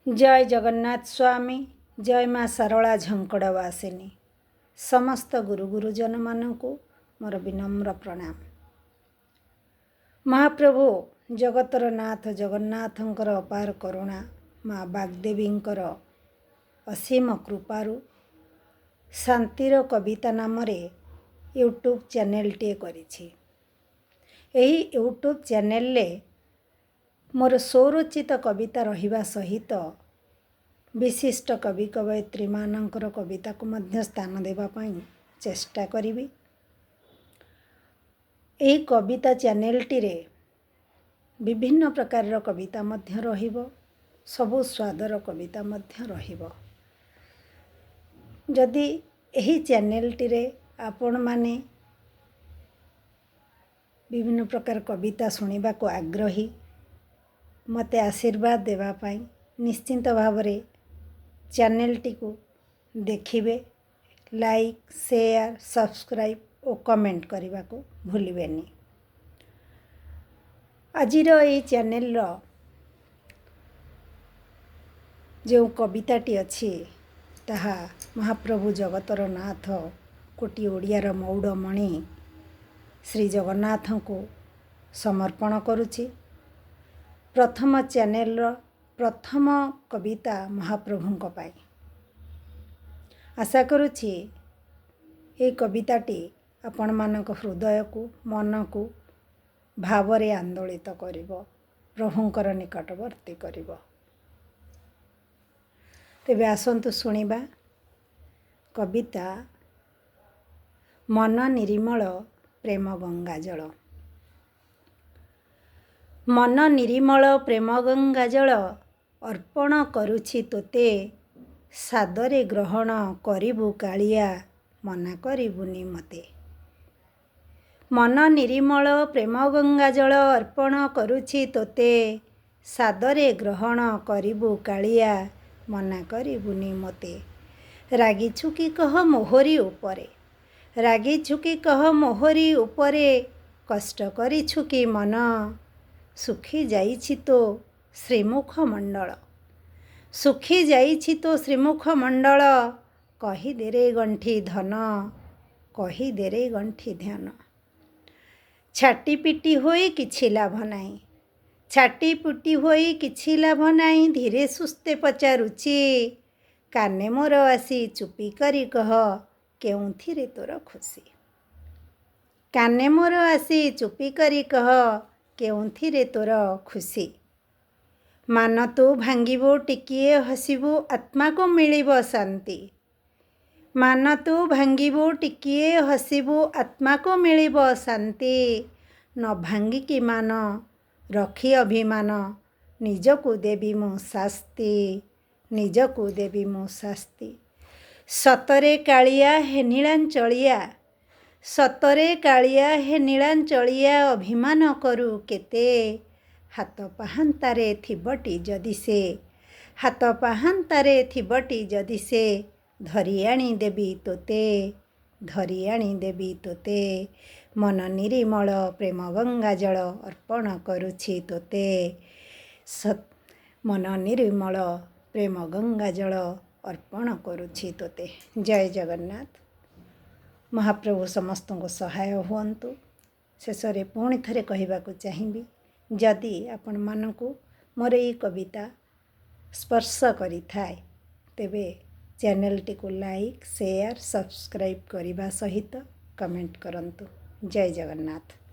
ଜୟ ଜଗନ୍ନାଥ ସ୍ୱାମୀ, ଜୟ ମା ଶାରଳା ଝଙ୍କଡ଼ବାସିନୀ। ସମସ୍ତ ଗୁରୁ ଗୁରୁଜନମାନଙ୍କୁ ମୋର ବିନମ୍ର ପ୍ରଣାମ। ମହାପ୍ରଭୁ ଜଗତର ନାଥ ଜଗନ୍ନାଥଙ୍କର ଅପାର କରୁଣା, ମା ବାଗ୍ଦେବୀଙ୍କର ଅସୀମ କୃପାରୁ ଶାନ୍ତିର କବିତା ନାମରେ ୟୁଟ୍ୟୁବ୍ ଚ୍ୟାନେଲଟିଏ କରିଛି। ଏହି ୟୁଟ୍ୟୁବ୍ ଚ୍ୟାନେଲରେ ମୋର ସ୍ୱରଚିତ କବିତା ରହିବା ସହିତ ବିଶିଷ୍ଟ କବି କବୟିତ୍ରୀମାନଙ୍କର କବିତାକୁ ମଧ୍ୟ ସ୍ଥାନ ଦେବା ପାଇଁ ଚେଷ୍ଟା କରିବି। ଏହି କବିତା ଚ୍ୟାନେଲଟିରେ ବିଭିନ୍ନ ପ୍ରକାରର କବିତା ମଧ୍ୟ ରହିବ, ସବୁ ସ୍ୱାଦର କବିତା ମଧ୍ୟ ରହିବ। ଯଦି ଏହି ଚ୍ୟାନେଲଟିରେ ଆପଣମାନେ ବିଭିନ୍ନ ପ୍ରକାର କବିତା ଶୁଣିବାକୁ ଆଗ୍ରହୀ, ମୋତେ ଆଶୀର୍ବାଦ ଦେବା ପାଇଁ ନିଶ୍ଚିନ୍ତ ଭାବରେ ଚ୍ୟାନେଲଟିକୁ ଦେଖିବେ, ଲାଇକ୍, ସେୟାର, ସବସ୍କ୍ରାଇବ୍ ଓ କମେଣ୍ଟ କରିବାକୁ ଭୁଲିବେନି। ଆଜିର ଏଇ ଚ୍ୟାନେଲର ଯେଉଁ କବିତାଟି ଅଛି, ତାହା ମହାପ୍ରଭୁ ଜଗତର ନାଥ, କୋଟି ଓଡ଼ିଆର ମଉଡ଼ମଣି ଶ୍ରୀ ଜଗନ୍ନାଥଙ୍କୁ ସମର୍ପଣ କରୁଛି। ପ୍ରଥମ ଚ୍ୟାନେଲର ପ୍ରଥମ କବିତା ମହାପ୍ରଭୁଙ୍କ ପାଇଁ। ଆଶା କରୁଛି ଏହି କବିତାଟି ଆପଣମାନଙ୍କ ହୃଦୟକୁ, ମନକୁ ଭାବରେ ଆନ୍ଦୋଳିତ କରିବ, ପ୍ରଭୁଙ୍କର ନିକଟବର୍ତ୍ତୀ କରିବ। ତେବେ ଆସନ୍ତୁ ଶୁଣିବା କବିତା ମନ ନିରିମଳ ପ୍ରେମ ଗଙ୍ଗା ଜଳ। ମନ ନିରିମଳ ପ୍ରେମ ଗଙ୍ଗା ଜଳ ଅର୍ପଣ କରୁଛି ତୋତେ, ସାଦରେ ଗ୍ରହଣ କରିବୁ କାଳିଆ, ମନା କରିବୁନି ମୋତେ। ମନ ନିରିମଳ ପ୍ରେମ ଗଙ୍ଗା ଜଳ ଅର୍ପଣ କରୁଛି ତୋତେ, ସାଦରେ ଗ୍ରହଣ କରିବୁ କାଳିଆ, ମନା କରିବୁନି ମୋତେ। ରାଗିଛୁ କି କହ ମୋହରି ଉପରେ, ରାଗିଛୁ କି କହ ମୋହରି ଉପରେ, କଷ୍ଟ କରିଛୁ କି ମନ? ଶୁଖି ଯାଇଛି ତୋ ଶ୍ରୀମୁଖ ମଣ୍ଡଳ, ଶୁଖି ଯାଇଛି ତୋ ଶ୍ରୀମୁଖ ମଣ୍ଡଳ, କହିଦେରେ ଗଣ୍ଠି ଧନ, କହିଦେରେ ଗଣ୍ଠି ଧ୍ୟାନ। ଛାଟି ପିଟି ହୋଇ କିଛି ଲାଭ ନାହିଁ, ଛାଟି ପିଟି ହୋଇ କିଛି ଲାଭ ନାହିଁ, ଧୀରେ ସୁସ୍ଥେ ପଚାରୁଛି, କାନେ ମୋର ଆସି ଚୁପି କରି କହ କେଉଁଥିରେ ତୋର ଖୁସି। କାନେ ମୋର ଆସି ଚୁପି କରି କହ କେଉଁଥିରେ ତୋର ଖୁସି। ମାନ ତୁ ଭାଙ୍ଗିବୁ, ଟିକିଏ ହସିବୁ, ଆତ୍ମାକୁ ମିଳିବ ଶାନ୍ତି। ମାନ ତୁ ଭାଙ୍ଗିବୁ, ଟିକିଏ ହସିବୁ, ଆତ୍ମାକୁ ମିଳିବ ଶାନ୍ତି। ନ ଭାଙ୍ଗିକି ମାନ ରଖି ଅଭିମାନ, ନିଜକୁ ଦେବି ମୁଁ ଶାସ୍ତି, ନିଜକୁ ଦେବି ମୁଁ ଶାସ୍ତି। ସତରେ କାଳିଆ ହେ ନୀଳାଞ୍ଚଳିଆ, ସତରେ କାଳିଆ ହେ ନୀଳାଞ୍ଚଳିଆ, ଅଭିମାନ କରୁ କେତେ? ହାତ ପାହାନ୍ତାରେ ଥିବଟି ଯଦି ସେ, ହାତ ପାହାନ୍ତାରେ ଥିବଟି ଯଦି ସେ, ଧରି ଆଣିଦେବି ତୋତେ, ଧରି ଆଣିଦେବି ତୋତେ। ମନ ନିରିମଳ ପ୍ରେମ ଗଙ୍ଗା ଜଳ ଅର୍ପଣ କରୁଛି ତୋତେ, ମନ ନିରିମଳ ପ୍ରେମ ଗଙ୍ଗା ଜଳ ଅର୍ପଣ କରୁଛି ତୋତେ। ଜୟ ଜଗନ୍ନାଥ। ମହାପ୍ରଭୁ ସମସ୍ତଙ୍କୁ ସହାୟ ହୁଅନ୍ତୁ। ଶେଷରେ ପୁଣି ଥରେ କହିବାକୁ ଚାହିଁବି, ଯଦି ଆପଣମାନଙ୍କୁ ମୋର ଏଇ କବିତା ସ୍ପର୍ଶ କରିଥାଏ, ତେବେ ଚ୍ୟାନେଲଟିକୁ ଲାଇକ୍, ସେୟାର, ସବସ୍କ୍ରାଇବ୍ କରିବା ସହିତ କମେଣ୍ଟ କରନ୍ତୁ। ଜୟ ଜଗନ୍ନାଥ।